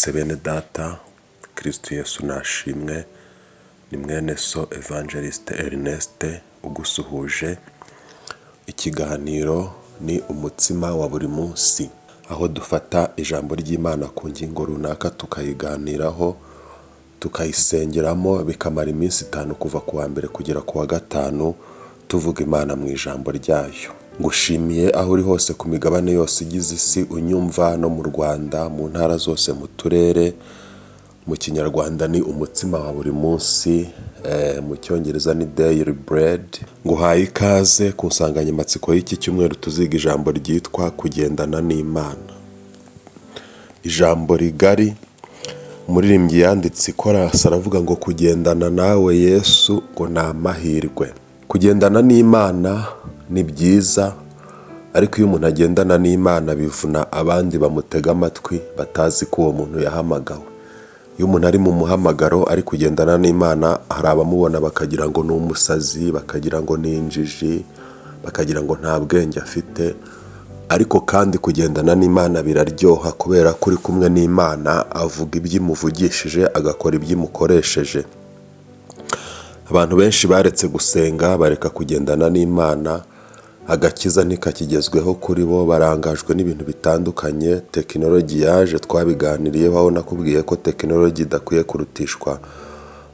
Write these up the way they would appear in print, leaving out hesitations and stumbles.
Mwaramutse bene data, Kristo Yesu nashimwe, ni mwene so Evangeliste Ernest ugusuhuje. Ikiganiro ni umutsima wa buri munsi, aho dufata ijambo ry'Imana ku ngingo runaka tukayiganiraho, tukayisengeramo, bikamara iminsi 5 kuva ku wa mbere kugera ku wa gatanu, tuvuga Imana mu ijambo ryayo. Ngushimiye aho uri hose ku migabane yose igize isi unyumva, no mu Rwanda, mu ntara zose, mu turere. Mu Kinyarwanda ni umutsima wa buri munsi, mu Cyongereza ni daily bread. Nguhaye ikaze ku nsanganyamatsiko y'iki cyumweru, tuziga ijambo ryitwa kugendana n'Imana. Ijambo rigari umuririmbyi yanditse ikorasi, aravuga ngo kugendana nawe Yesu ngo ni amahirwe. Kugendana n'Imana ni byiza, ariko iyo umuntu agendana n'Imana bivuna abandi bamutega amatwi batazi ko uwo muntu yahamagawe. Iyo umuntu ari mu muhamagaro, ari kugendana n'Imana, hari abamubona bakagira ngo ni umusazi, bakagira ngo ni injiji, bakagira ngo nta bwenge afite. Ariko kandi kugendana n'Imana biraryoha, kubera ko uri kumwe n'Imana avuga ibyo imuvugishije, agakora ibyo imukoresheje. Abantu benshi baretse gusenga, bareka kugendana n'Imana, agakiza ntikakigezweho kuri bo, barangajwe n'ibintu bitandukanye. Tekinoloji yaje, twabiganiriyeho, aho nakubwiye ko tekinoloji idakwiye kurutishwa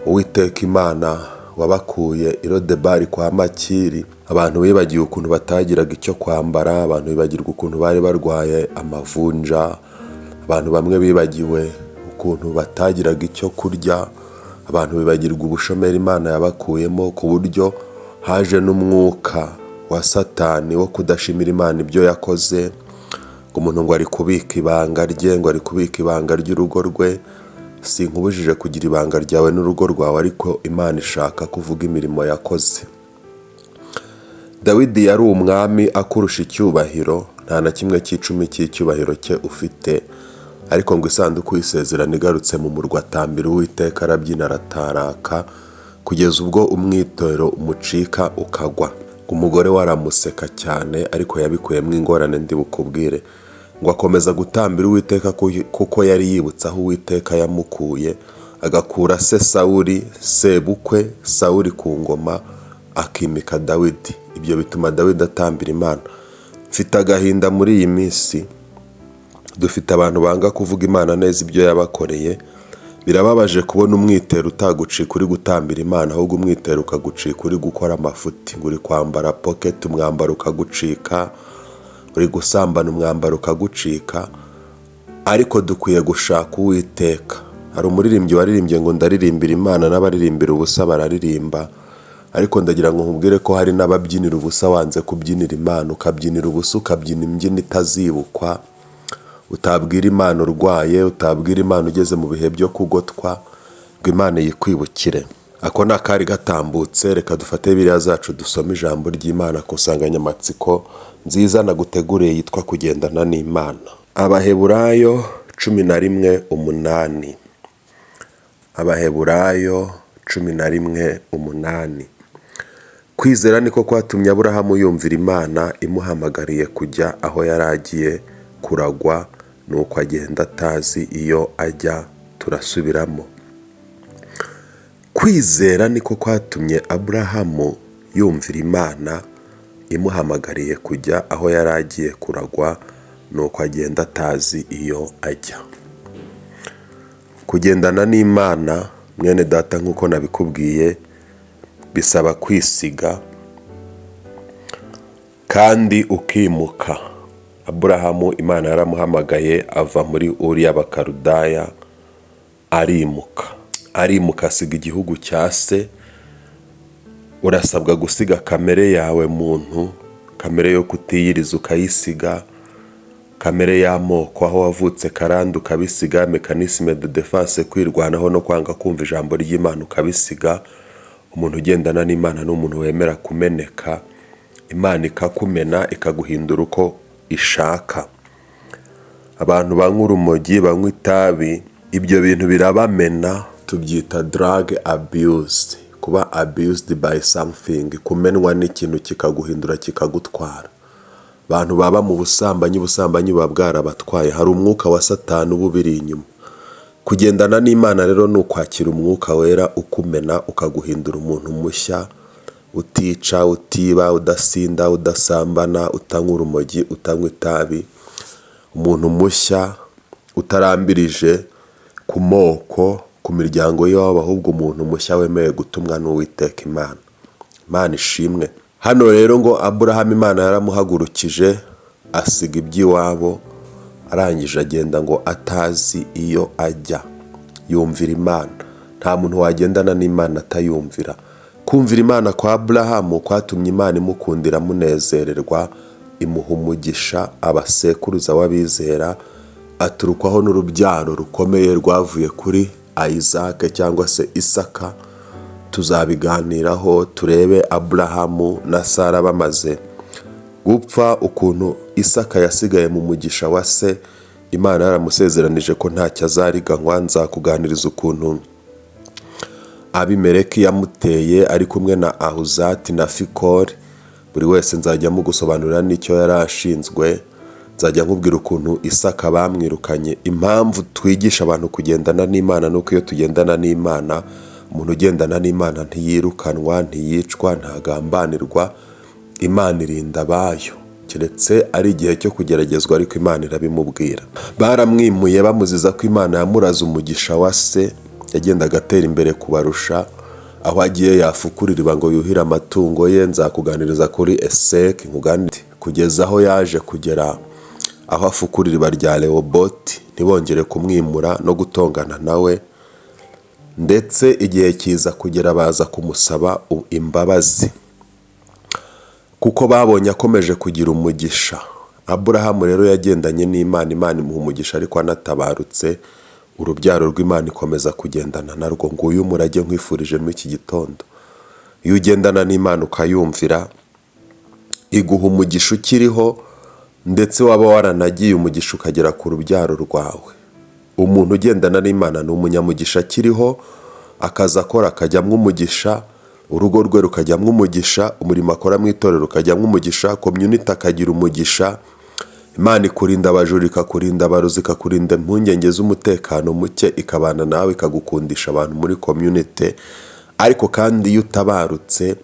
Uwiteka Imana wabakuye i Lodebari kwa Makiri. Abantu bibagiwe ukuntu batagiraga icyo kwambara, abantu bibagirwa ukuntu bari barwaye amavunja, abantu bamwe bibagiwe ukuntu batagiraga icyo kurya, abantu bibagirwa ubushomeri Imana yabakuyemo, ku buryo haje n'umwuka wa Satani wo kudashimira Imana ibyo yakoze. Ngo umuntu ngo ari kubika ibanga rye, ngo ari kubika ibanga ry'urugo rwe. Sinkubujije kugira ibanga ryawe n'urugo rwawe, ariko Imana ishaka kuvuga imirimo yakoze. Dawidi yari umwami akurusha icyubahiro, nta na kimwe cy'icumi cy'icyubahiro cye ufite, ariko ngo isanduku y'isezerano igarutse mu murwa, atambira Uwiteka, arabyina, arataraka, kugeza ubwo umwitero umucika ukagwa. Umugore we aramuseka cyane, ariko yabikuyemo ingorane ndi bukubwire. Ngo akomeza gutambira Uwiteka kuko yari yibutse aho Uwiteka yamukuye, agakura se Sawuli, sebukwe Sawuli, ku ngoma, akimika Dawidi. Ibyo bituma Dawidi atambira Imana. Mfite agahinda muri iyi minsi, dufite abantu banga kuvuga Imana neza ibyo yabakoreye. Birababaje kubona umwitero utagucika uri gutambira Imana, ahubwo umwitero ukagucika uri gukora amafuti, ngo uri kwambara pocket, umwambaro ukagucika, uri gusambana, umwambaro ukagucika. Ariko dukwiye gushaka Uwiteka. Hari umuririmbyi waririmbye ngo ndaririmbira Imana, n'abaririmbira ubusa bararirimba. Ariko ndagira ngo nkubwire ko hari n'ababyinira ubusa. Wanze kubyinira Imana, ukabyinira ubusa, ukabyina imbyino itazibukwa, utabwira Imana urwaye, utabwira Imana ugeze mu bihe byo kugotwa, ngo Imana yikwibukire. Ako ni akari gatambutse. Reka dufate Bibiliya zacu, dusome ijambo ry'Imana ku nsanganyamatsiko nziza naguteguriye yitwa kugendana n'Imana. Abaheburayo 11:8. Abaheburayo 11:8. Kwizera niko kwatumye Aburahamu yumvira Imana imuhamagariye kujya aho yari agiye kuragwa, nuko agenda atazi iyo ajya. Turasubiramo: kwizera niko kwatumye Aburahamu yumvira Imana imuhamagariye kujya aho yari agiye kuragwa, nuko agenda atazi iyo ajya. Kugendana n'Imana, mwene data, nk'uko nabikubwiye, bisaba kwisiga kandi ukimuka. Aburahamu Imana yaramuhamagaye, ava muri Uri y'Abakarudaya, arimuka, arimuka, asiga igihugu cya se. Urasabwa gusiga kamere yawe muntu, kamere yo kutiyiriza ukayisiga, kamere y'amoko, aho wavutse, karande ukabisiga, mécanisme de défense, kwirwanaho no kwanga kumva ijambo ry'Imana ukabisiga. Umuntu ugendana n'Imana ni umuntu wemera kumeneka, Imana ikakumena, ikaguhindura uko ishaka. Abantu banywa urumogi, banywa itabi, ibyo bintu birabamena, tubyita drug abuse, kuba abused by something, kumenwa n'ikintu kikaguhindura, kikagutwara. Abantu baba mu busambanyi, ubusambanyi buba bwarabatwaye, hari umwuka wa Satani uba ubiri inyuma. Kugendana n'Imana rero ni ukwakira Umwuka Wera ukumena, ukaguhindura umuntu mushya, utica, utiba, udasinda, udasambana, utanywa urumogi, utanywa itabi, umuntu mushya utarambirije ku moko, ku miryango y'iwabo, ahubwo umuntu mushya wemeye gutumwa n'Uwiteka Imana. Imana ishimwe. Hano rero ngo Aburahamu Imana yaramuhagurukije, asiga iby'iwabo, arangije agenda ngo atazi iyo ajya, yumvira Imana. Nta muntu wagendana n'Imana atayumvira. Kumvira Imana kwa Aburahamu kwatumye Imana imukundira, amunezererwa, imuha umugisha, aba sekuruza w'abizera, aturukwaho n'urubyaro rukomeye rwavuye kuri Isaac cyangwa se Isaka. Tuzabiganiraho turebe Aburahamu na Sara bamaze gupfa, ukuntu Isaka yasigaye mu mugisha wa se, Imana yaramusezeranije ko ntacyo azariganywa. Nzakuganiriza ukuntu Abimeleki yamuteye ari kumwe na Ahuzati na Fikori, buri wese nzajya mugusobanurira n'icyo yari ashinzwe. Nzajya nkubwira ukuntu Isaka bamwirukanye. Impamvu twigisha abantu kugendana n'Imana ni uko iyo tugendana n'Imana, umuntu ugendana n'Imana ntiyirukanwa, ntiyicwa, ntagambanirwa. Imana irinda abayo, keretse ari igihe cyo kugeragezwa, ariko Imana irabimubwira. Baramwimuye bamuziza ko Imana yamuraze umugisha wa se, yagendaga atera imbere kubarusha. Aho agiye yafukura iriba ngo yuhire amatungo ye. Nzakuganiriza kuri Eseki, nkuganire kugeza aho yaje kugera aho afukura iriba rya Rehoboti, ntibongere kumwimura no gutongana nawe. Ndetse igihe kiza kugera baza kumusaba imbabazi kuko babonye akomeje kugira umugisha. Aburahamu rero yagendanye n'Imana, Imana imuha umugisha, ariko anatabarutse urubyaro rw'Imana ikomeza kugendana narwo. Nguyu umurage nkwifurije muri iki gitondo. Iyo ugendana n'Imana ukayumvira, iguha umugisha ukiriho, ndetse waba waranagiye umugisha ukagera ku rubyaro rwawe. Umuntu ugendana n'Imana ni umunyamugisha akiriho, akazi akora akajyamo umugisha, urugo rwe rukajyamo umugisha, umurimo akora mu itorero ukajyamo umugisha, community akagira umugisha. Imana ikurinda abajura, ikakurinda abarozi, ikakurinda impungenge z'umutekano muke, ikabana nawe, ikagukundisha abantu muri community. Ariko kandi iyo utabarutse,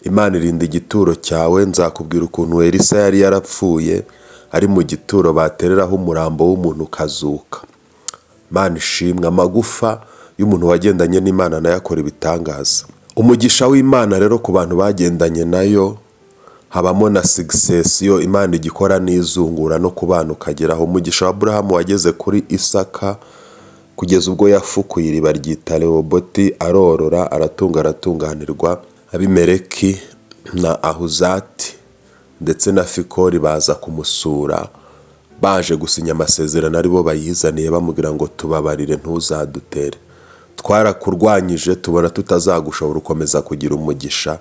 Imana irinda igituro cyawe. Nzakubwira ukuntu Elisa yari yarapfuye ari mu gituro, batereraho umurambo w'umuntu ukazuka. Imana ishimwe. Amagufa y'umuntu wagendanye n'Imana nayo akora ibitangaza. Umugisha w'Imana rero ku bantu bagendanye nayo habamo na succession. Imana igikora n'izungura no ku bana ukageraho. Umugisha wa Aburahamu wageze kuri Isaka kugeza ubwo yafukuye iriba ryita Rehoboti, arorora, aratunga, aratunganirwa. Abimeleki na Ahuzati ndetse na Fikori baza kumusura, baje gusinya amasezerano, aribo bayizaniye, bamubwira ngo: "Tubabarire, ntuzadutere, twarakurwanyije tubona tutazagushobora, ukomeza kugira umugisha,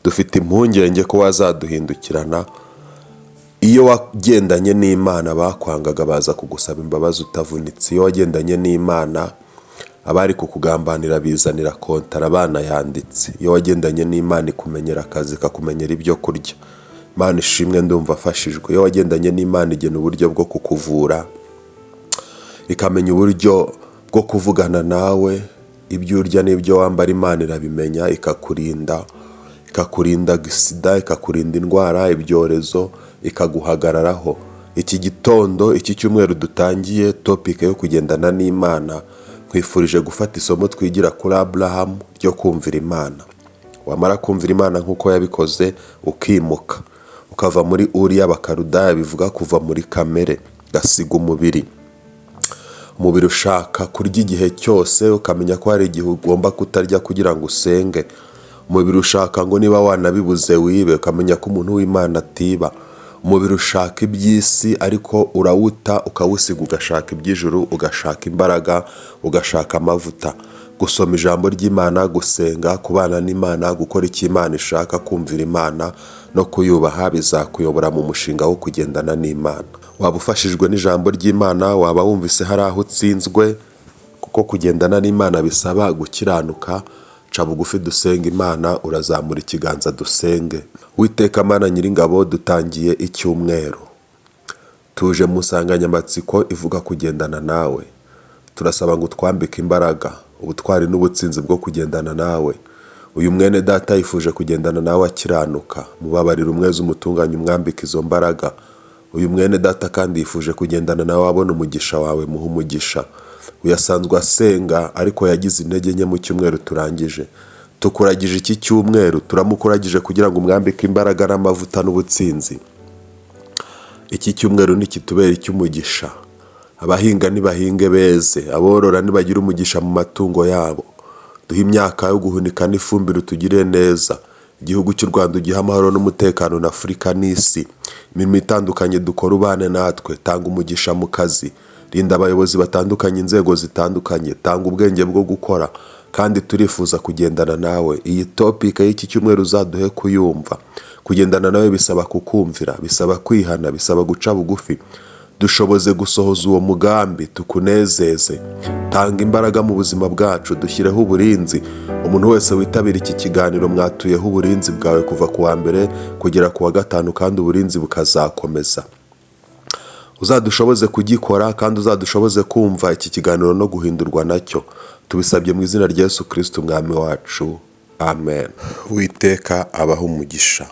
dufite impungenge ko wazaduhindukirana." Iyo wagendanye n'Imana, bakwangaga baza kugusaba imbabazi utavunitse. Iyo wagendanye n'Imana, abari kukugambanira bizanira kontara banayanditse. Iyo wagendanye n'Imana, ikumenyera akazi, ikakumenyera ibyo kurya. Imana ishimwe, ndumva afashijwe. Iyo wagendanye n'Imana, igena uburyo bwo kukuvura, ikamenya uburyo bwo kuvugana nawe. Ibyo urya n'ibyo wambara Imana irabimenya, ikakurinda, ikakurinda sida, ikakurinda indwara, ibyorezo, ikaguhagararaho. Iki gitondo, iki cyumweru dutangiye topic yo kugendana n'Imana, nkwifurije gufata isomo twigira kuri Aburahamu ryo kumvira Imana. Wamara kumvira Imana nk'uko yabikoze, ukimuka, ukava muri Uri y'Abakarudaya, bivuga kuva muri kamere, gasiga umubiri. Umubiri ushaka kurya igihe cyose, ukamenya ko hari igihe ugomba kutarya kugira ngo usenge. Umubiri ushaka ngo niba wanabibuze wibe, ukamenya ko umuntu w'Imana atiba. Umubiri ushaka iby'isi, ariko urawuta, ukawusiga, ugashaka iby'ijuru, ugashaka imbaraga, ugashaka amavuta, gusoma ijambo ry'Imana, gusenga, kubana n'Imana, gukora icyo Imana ishaka, kumvira Imana no kuyubaha bizakuyobora mu mushinga wo kugendana n'Imana. Waba ufashijwe n'ijambo ry'Imana, waba wumvise hari aho utsinzwe, kuko kugendana n'Imana bisaba gukiranuka. Ca bugufi dusenga Imana, urazamura ikiganza dusenge. Witeka Mana Nyiringabo, dutangiye icyumweru, tuje mu nsanganyamatsiko ivuga kugendana nawe. Turasaba ngo utwambike imbaraga, ubutwari n'ubutsinzi bwo kugendana nawe. Uyu mwene data yifuje kugendana nawe akiranuka, mubabarire umweze umutunganye umwambike izo mbaraga. Uyu mwene data kandi yifuje kugendana nawe abona umugisha wawe, muhe umugisha. Uyu asanzwe asenga ariko yagize intege nke mu cyumweru turangije. Tukuragije iki cyumweru, turamukuragije kugira ngo umwambike imbaraga n'amavuta n'ubutsinzi. Iki cyumweru nikitubera icy'umugisha. Abahinga nibahinge beze, aborora nibagire umugisha mu matungo yabo. Duhe imyaka yo guhunika n'ifumbire utugirire neza. Igihugu cy'u Rwanda ugihe amahoro n'umutekano na Afurika n'isi. Imirimo itandukanye dukora ubane natwe, tanga umugisha mu kazi. Rinda abayobozi batandukanye, inzego zitandukanye, tanga ubwenge bwo gukora kandi turifuza kugendana nawe. Iyi topic y'iki cyumweru uzaduhe kuyumva. Kugendana nawe bisaba kukumvira, bisaba kwihana, bisaba guca bugufi. Dushoboze gusohoza uwo mugambi tukunezeze. Tanga imbaraga mu buzima bwacu, dushyireho uburinzi. Umuntu wese witabira iki kiganiro mwatuyeho uburinzi bwawe kuva ku wa mbere kugera ku wa gatanu kandi uburinzi bukazakomeza. Uzadushoboze kugikora kandi uzadushoboze kumva iki kiganiro no guhindurwa nacyo. Tubisabye mu izina rya Yesu Kristo umwami wacu. Amen. Uwiteka abahe umugisha.